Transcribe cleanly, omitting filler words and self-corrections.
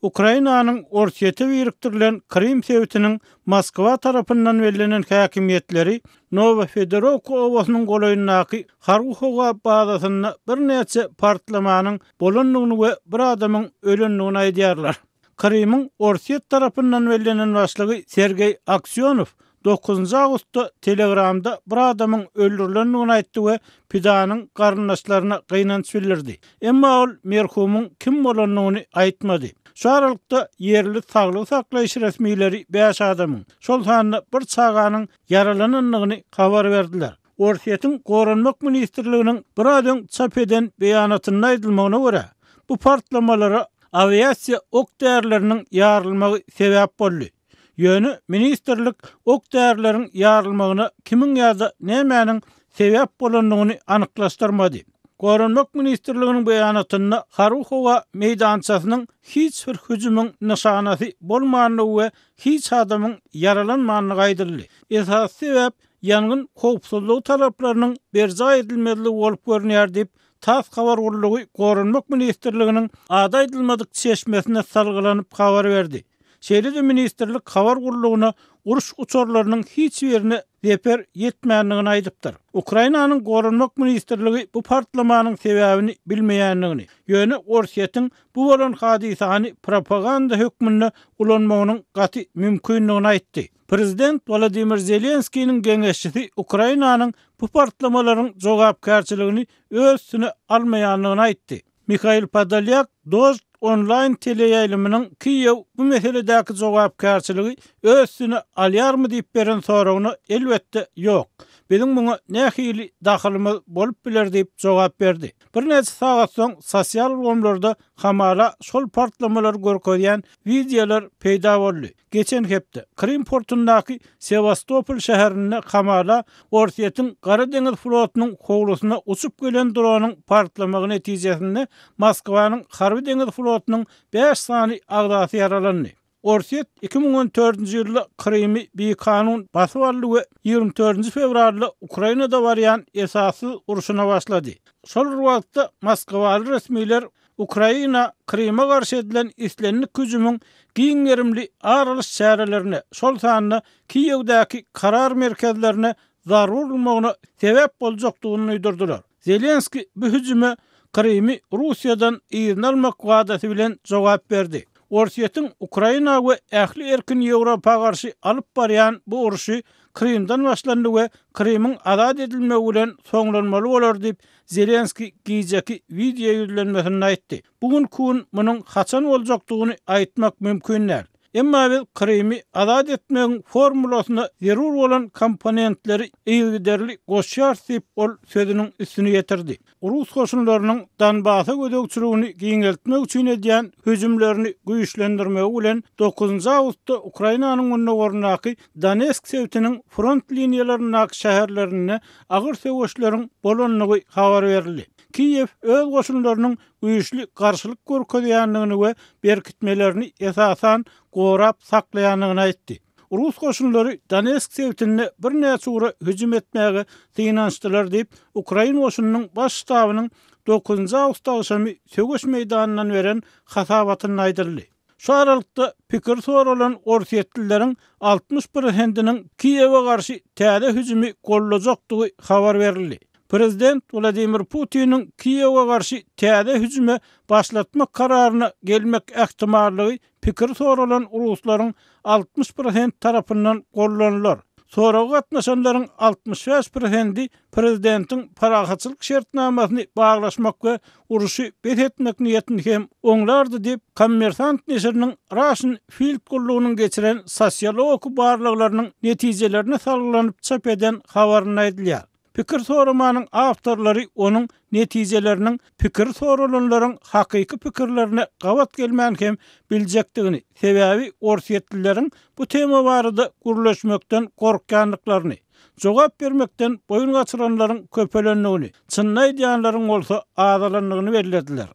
Ukrainanyň Orsýete birikdirilen Krym sebitiniň Moskwa tarapyndan bellenen häkimiýetleri Nowofedorowka obasynyň golaýyndaky harby-howa bazasynda birnäçe partlamanyň bolandygyny we bir adamyň ölendigini aýdýarlar. Krymyň Orsýet tarapyndan bellenen başlygy Sergeý Aksýonow dokuzynjy awgustda Telegramda bir adamyň öldürilendigini aýtdy we pidanyň garyndaşlaryna gynanç bildirdi. Emma ol merhumyň kim bolandygyny aýtmady. Şu aralykda, ýerli saglygy saklaýyş resmileri bäş adamyň, şol sanda bir çaganyň ýaralanandygyny habar berdiler. Orsýetiň Goranmak ministrliginiň biraz öň çap eden beýanatynda aýdylmagyna görä, bu partlamalara awiasiýa ok-därileriniň ýarylmagy sebäp boldy. Ýöne ministrlik ok-därileriň ýarylmagyna kimiň ýa-da nämäniň sebäp bolandygyny anyklaşdyrmady. Goranmak ministrliginiň beýanatynda harby-howa meýdançasynyň hiç bir hüjümiň nyşanasy bolmandygy we hiç adamyň ýaralanmandygy aýdyldy. Esasy sebäp ýangyn howpsuzlygy talaplarynyň berjaý edilmezligi bolup görünýär diýip, tass habar gullugy Goranmak ministrliginiň ady aýdylmadyk çeşmesine salgylanyp habar berdi. Şeýle-de ministrlik habar gullugyna uruş uçarlarynyň hiç birine zeper ýetmändigini aýdypdyr. Ukrainanyň Goranmak ministrligi bu partlamanyň sebäbini bilmeýändigini, ýöne Orsýetiň bu bolan hadysany propaganda hökmünde ulanmagynyň gaty mümkindigini aýtdy. Prezident Wolodymyr Zelenskiniň geňeşçisi Ukrainanyň bu partlamalaryň jogapkärçiligini öz üstüne almaýandygyny aýtdy. Mihail Podolýak Dožd onlaýn teleýaýlymynyň Kiýew bu meseledäki jogapkärçiligi öz üstüne alýarmy diýip beren soragyna elbetde ýok. Biziň muňa nähili dahylymyz bolup biler diýip jogap berdi. Birnäçe sagat soň sosial ulgamlarda hamala şol partlamalary görkezýän wideolar peýda boldy. Geçen hepde, Krym portundaky Sewastopol şäherinde hamala Orsýetiň Gara deňiz flotunyň howlusyna uçup gelen dronyň partlamagy netijesinde Moskwanyň harby-deňiz flotunyň bäş sany agzasy ýaralandy. Orsýet 2014-nji ýylda Krymy bikanun basyp aldy we 24-nji fewralda Ukrainada barýan esassyz urşuna başlady. Şol bir wagtda, moskwaly resmiler Ukraina Kryma garşy edilen islendik hüjümiň giň gerimli ar alyş çärelerine, şol sanda Kiýewdäki karar merkezlerine zarba urulmagyna sebäp boljakdygyny duýdurdylar. Zelenskiý bu hüjüme Krymy Russiýadan yzyna almak wadasy bilen jogap berdi. Orsýetiň Ukraina we ähli erkin Ýewropa garşy alyp barýan bu urşy Krymdan başlandy we Krymyň azat edilmegi bilen soňlanmaly bolar diýip, Zelenskiý gijeki wideo ýüzlenmesinde aýtdy. Bu günki gün munuň haçan boljakdygyny aýtmak mümkin däl. Emma biz Krymy azat etmegiň formulasyna zerur bolan komponentleri yzygiderli goşýarys diýip, ol sözüniň üstüni ýetirdi. Rus goşunlarynyň Donbasa gözegçiligini giňeltmek üçin edýän hüjümlerini güýçlendirmegi bilen dokuzynjy awgustda Ukrainanyň gündogaryndaky Donetsk sebitiniň front liniýalaryndaky şäherlerinde agyr söweşleriň bolandygy habar berildi. Kiýew öz goşunlarynyň güýçli garşylyk görkezýändigini we berkitmelerini esasan gorap saklaýandygyny aýtdy. Rus goşunlary Donetsk sebitinde birnäçe ugra hüjüm etmäge synanyşdylar diýip, ukrain goşunynyň Baş ştabynyň dokuzynjy awgust agşamy söweş meýdanyndan beren hasabatynda aýdyldy. Şu aralykda, pikiri soralan orsýetlileriň 60 prosentiniň Kiýewe garşy täze hüjümi goldajakdygy habar berildi. Prezident Wladimir Putiniň Kiýewe garşy täze hüjüme başlatmak kararyna gelmek ähtimallygy pikiri soralan ruslaryň 60 prosent tarapyndan goldanylar. Soraga gatnaşanlaryň 65 prosendi prezidentiň parahatçylyk şertnamasyny baglaşmak we urşy bes etmek niýetini hem oňlardy diýip, Kommersant neşiriniň Russian Field gullugynyň geçiren sosiologik barlaglarynyň netijelerine salgylanyp çap eden habarynda aýdylýar. Pikir soramanyň awtorlary onuň netijeleriniň pikiri soralanlaryň hakyky pikirlerine gabat gelmän hem biljekdigini, sebäbi orsýetlileriň bu tema barada gürleşmekden gorkýandyklaryny, jogap bermekden boýun gaçyranlaryň köpelendigini, çynyny aýdýanlaryň bolsa azalandygyny bellediler.